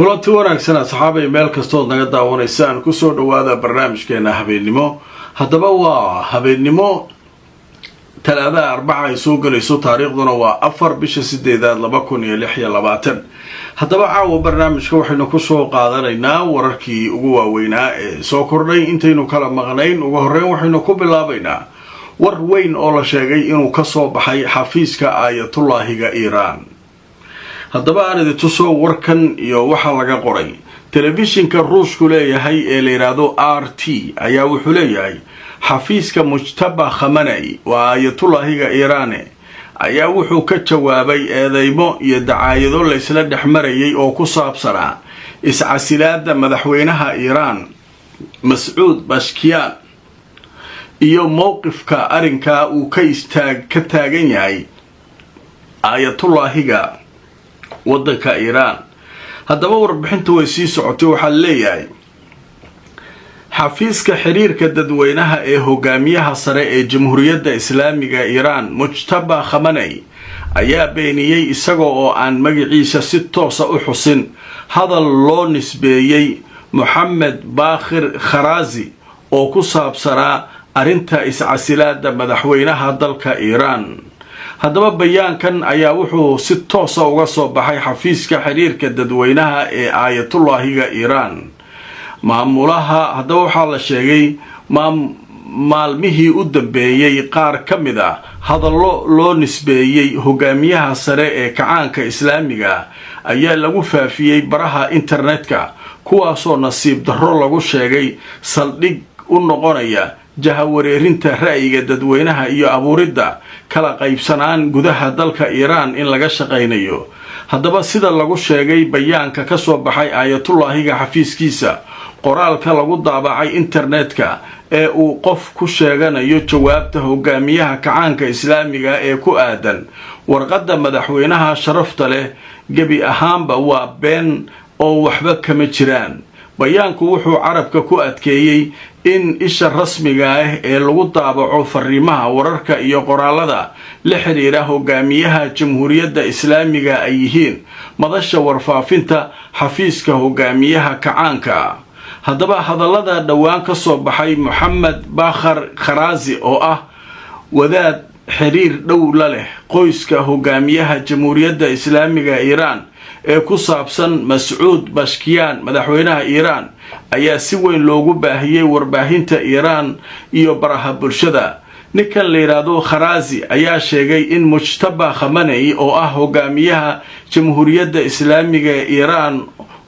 Kulanti wanaagsan, asxaabay, meel kastood naga daawanaysaan, kusoo dhawaada barnaamijkeena habeennimo. Haddaba waa habeennimo Talaadaha, Arbaca ay soo gelayso, taariikhduna waa 4 bisha 8aad 2026. Haddaba caawa barnaamijka waxaynu kusoo qaadanaynaa wararkii ugu waaweynaa ee soo kordhay intaynu kala maqnayn. Ugu horreyn waxaynu ku bilaabaynaa war weyn oo la sheegay inuu kasoo baxay xafiiska Aayatullaahiga Iiraan. Haddaba aan idi tuso warkan iyo waxaa laga qoray. Telefishinka Ruushku leeyahay ee la yidhaahdo RT ayaa wuxuu leeyahay xafiiska Mujtaba Khamaney, waa Aayatullaahiga Iiraane, ayaa wuxuu ka jawaabay eedeymo iyo dacaayado laysla dhex marayay oo ku saabsanaa iscasilaada madaxweynaha Iiraan Mascuud Bashkiyaan iyo mowqifka arrinkaa uu ka istaag ka taagan yahay Aayatullaahiga waddanka Iiraan. Haddaba warbixinta way sii socotay. Waxaa leeyahay xafiiska xiriirka dadweynaha ee hogaamiyaha sare ee Jamhuuriyadda Islaamiga Iiraan, Mujtaba Khamaney, ayaa beeniyey, isaga oo aan magaciisa si toosa u xusin, hadal loo nisbeeyey Moxamed Baakhir Kharaazi oo ku saabsanaa arrinta iscasilaada madaxweynaha dalka Iiraan. Haddaba bayaankan ayaa wuxuu si toosa uga soo baxay xafiiska xiriirka dadweynaha ee Aayatullaahiga Iiraan, maamulaha. Haddaba waxaa la sheegay maalmihii u dambeeyey qaar ka mid a hadallo loo nisbeeyey hogaamiyaha sare ee kacaanka Islaamiga ayaa lagu faafiyey baraha internetka, kuwaasoo nasiib darro lagu sheegay saldhig u noqonaya jahawareerinta ra'yiga dadweynaha iyo abuuridda kala qaybsanaan gudaha dalka Iiraan in laga shaqaynayo. Haddaba sida lagu sheegay bayaanka ka soo baxay Aayatullaahiga xafiiskiisa, qoraalka lagu daabacay internetka ee uu qof ku sheeganayo jawaabta hogaamiyaha kacaanka Islaamiga ee ku aadan warqadda madaxweynaha sharafta leh gebi ahaanba waa been oo waxba kama jiraan. Bayaanku wuxuu carabka ku adkeeyey in isha rasmiga ah ee lagu daabaco fariimaha, wararka iyo qoraalada la xiriira hogaamiyaha Jamhuuriyadda Islaamiga ay yihiin madasha warfaafinta xafiiska hogaamiyaha kacaanka. Haddaba hadallada dhowaan ka soo baxay Moxamed Bakhar Kharaazi, oo ah wadaad xiriir dhow la leh qoyska hogaamiyaha Jamhuuriyadda Islaamiga Iiraan, ee ku saabsan Mascuud Bashkiyaan, madaxweynaha Iiraan, ayaa si weyn loogu baahiyey warbaahinta Iiraan iyo baraha bulshada. Ninkan la yidhaahdo Kharaazi ayaa sheegay in Mujtaba Khamaney, oo ah hogaamiyaha Jamhuuriyadda Islaamiga ee Iiraan,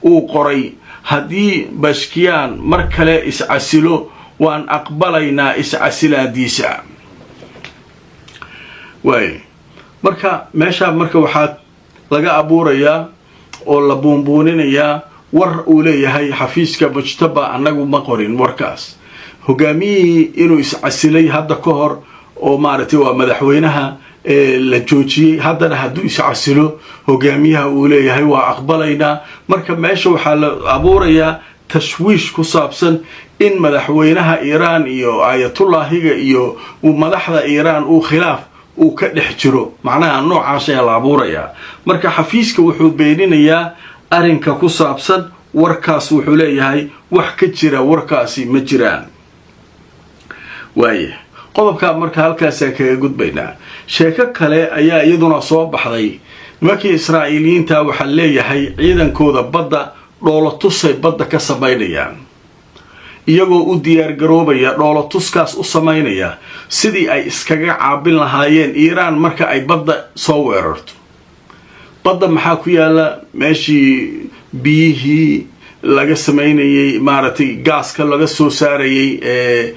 uu qoray: "Haddii Bashkiyaan mar kale iscasilo, waan aqbalaynaa iscasilaadiisa." Waay, marka meeshaa marka waxaa laga abuurayaa oo la buunbuuninayaa war uu leeyahay xafiiska Mujtaba: annagu ma qorin warkaas. Hogaamiyihii inuu iscasilay hadda ka hor oo maaragtay waa madaxweynaha la joojiyey, haddana hadduu iscasilo hogaamiyaha uu leeyahay waa aqbalaynaa. Marka meesha waxaa la abuurayaa tashwiish ku saabsan in madaxweynaha Iiraan iyo Aayatullaahiga iyo madaxda Iiraan uu khilaaf uu ka dhex jiro. Macnaha noocaas ayaa la abuurayaa. Marka xafiiska wuxuu beeninayaa arrinka ku saabsan warkaas. Wuxuu leeyahay wax ka jira warkaasi ma jiraan. Waaya, qodobkaa marka halkaasaan kaga gudbaynaa. Sheeko kale ayaa iyaduna soo baxday. Nimankii Israa'iiliyiinta waxaa leeyahay ciidankooda badda dhoolotusay badda ka samaynayaan, iyagoo u diyaargaroobaya, dhoolotuskaas u samaynaya sidii ay iskaga caabin lahaayeen Iiraan marka ay badda soo weerarto. Badda maxaa ku yaala? Meeshii biyihii laga samaynayay, maaragtay, gaaska laga soo saarayay ee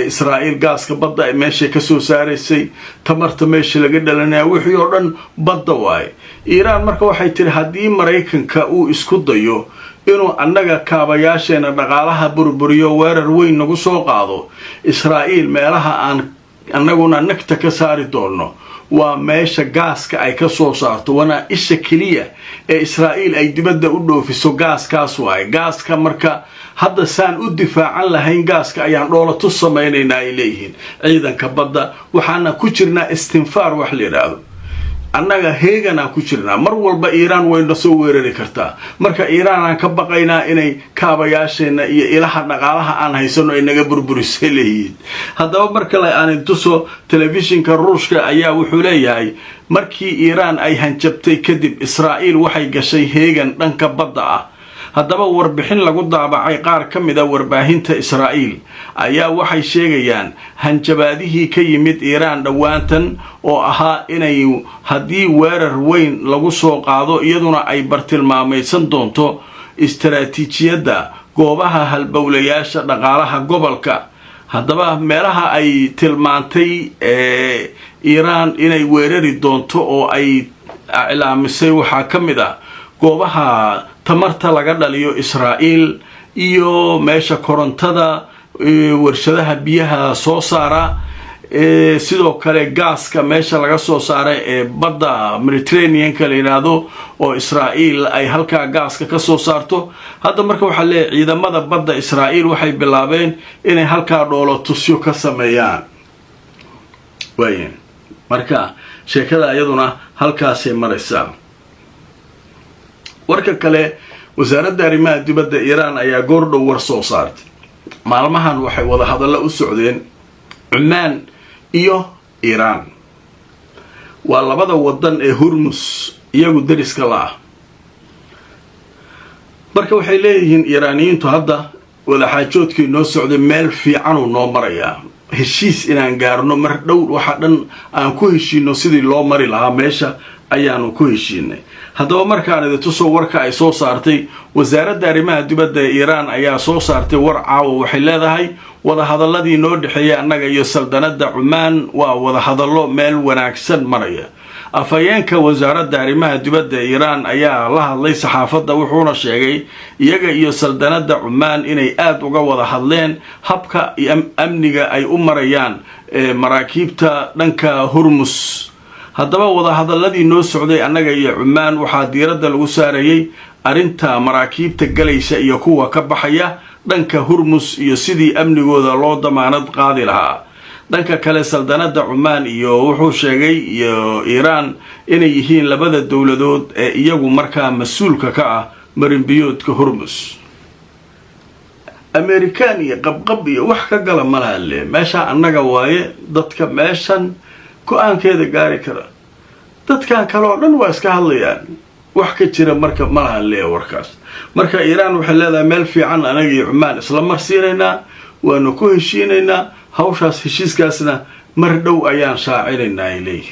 Israa'iil, gaaska badda meeshay kasoo saaraysay, tamarta meesha laga dhalanaya, wixii oo dhan badda waaye. Iiraan marka waxay tiri haddii Maraykanka uu isku dayo inuu annaga kaabayaasheena dhaqaalaha burburiyo, weerar weyn nagu soo qaado, Israa'iil meelaha aan annaguna nagta ka saari doonno waa meesha gaaska ay ka soo saarto, waana isha keliya ee Israa'iil ay dibadda u dhoofiso gaaskaas waaye. Gaaska marka hadda saan u difaacan lahayn gaaska ayaan dhoolatus samaynaynaa, ay leeyihiin ciidanka badda. Waxaana ku jirnaa istinfaar wax la yidhaahdo. Annaga heeganaan ku jirnaa, mar walba Iiraan wayna soo weerari kartaa. Marka Iiraan aan ka baqaynaa inay kaabayaasheenna iyo ilaha dhaqaalaha aan haysano ay naga burburisay, leeyihiin. Haddaba mar kale aan intuso, telefishinka Ruushka ayaa wuxuu leeyahay markii Iiraan ay hanjabtay kadib, Israa'iil waxay gashay heegan dhanka badda ah. Haddaba warbixin lagu daabacay qaar ka mid a warbaahinta Israa'iil ayaa waxay sheegayaan hanjabaadihii ka yimid Iiraan dhowaantan oo ahaa inay haddii weerar weyn lagu soo qaado, iyaduna ay bartilmaamaysan doonto istaraatiijiyadda goobaha halbowlayaasha dhaqaalaha gobolka. Haddaba meelaha ay tilmaantay Iiraan inay weerari doonto oo ay iclaamisay waxaa ka mid ah goobaha tamarta laga dhaliyo Israa'iil iyo meesha korontada, warshadaha biyaha soo saara, sidoo kale gaaska meesha laga soo saara ee badda Mediterraneanka la yidhaahdo oo Israa'iil ay halkaa gaaska ka soo saarto. Hadda marka waxaa leeyahy ciidamada badda Israa'iil waxay bilaabeen inay halkaa dhoolo tusyo ka sameeyaan. Waay, marka sheekada iyaduna halkaasay maraysaa. Warka kale, wasaaradda arrimaha dibadda Iiraan ayaa goordhow war soo saartay. Maalmahan waxay wada hadallo u socdeen Cumaan iyo Iiraan, waa labada wadan ee Hurmus iyagu dariska la ah. Marka waxay leeyihiin Iiraaniyiintu hadda wadaxaajoodkii noo socday meel fiicanuu noo marayaa, heshiis inaan gaarno mar dhow, waxa dhan aan ku heshiino sidii loo mari lahaa meesha ayaanu ku heshiinay. Haddaba markaan idin tuso warka ay soo saartay wasaaradda arrimaha dibadda ee Iiraan ayaa soo saartay war caawa. Waxay leedahay wadahadalladii noo dhexeeyay annaga iyo saldanadda Cumaan waa wadahadallo meel wanaagsan maraya. Afhayeenka wasaaradda arrimaha dibadda ee Iiraan ayaa la hadlay saxaafadda, wuxuuna sheegay iyaga iyo saldanadda Cumaan inay aada uga wada hadleen habka amniga ay u marayaan maraakiibta dhanka Hurmus. Haddaba wadahadaladii noo socday annaga iyo Cumaan waxaa diiradda lagu saarayay arrinta maraakiibta galaysa iyo kuwa ka baxaya dhanka Hurmus iyo sidii amnigooda loo damaanad qaadi lahaa. Dhanka kale, saldanadda Cumaan iyo wuxuu sheegay iyo Iiraan inay yihiin labada dowladood ee iyagu markaa mas-uulka ka ah marinbiyoodka Hurmus. Amerikaan iyo qabqab iyo wax ka gala malaha le meeshaa annaga waaye dadka meeshan go-aankeeda gaari kara. Dadkan kale oo dhan waa iska hadlayaan, wax ka jira marka malaha lee warkaas. Marka Iiraan waxay leedahay meel fiican anaga iyo Cumaan isla marsiinaynaa, waanu ku heshiinaynaa hawshaas, heshiiskaasna mar dhow ayaan shaacinaynaa, ay leeyihin.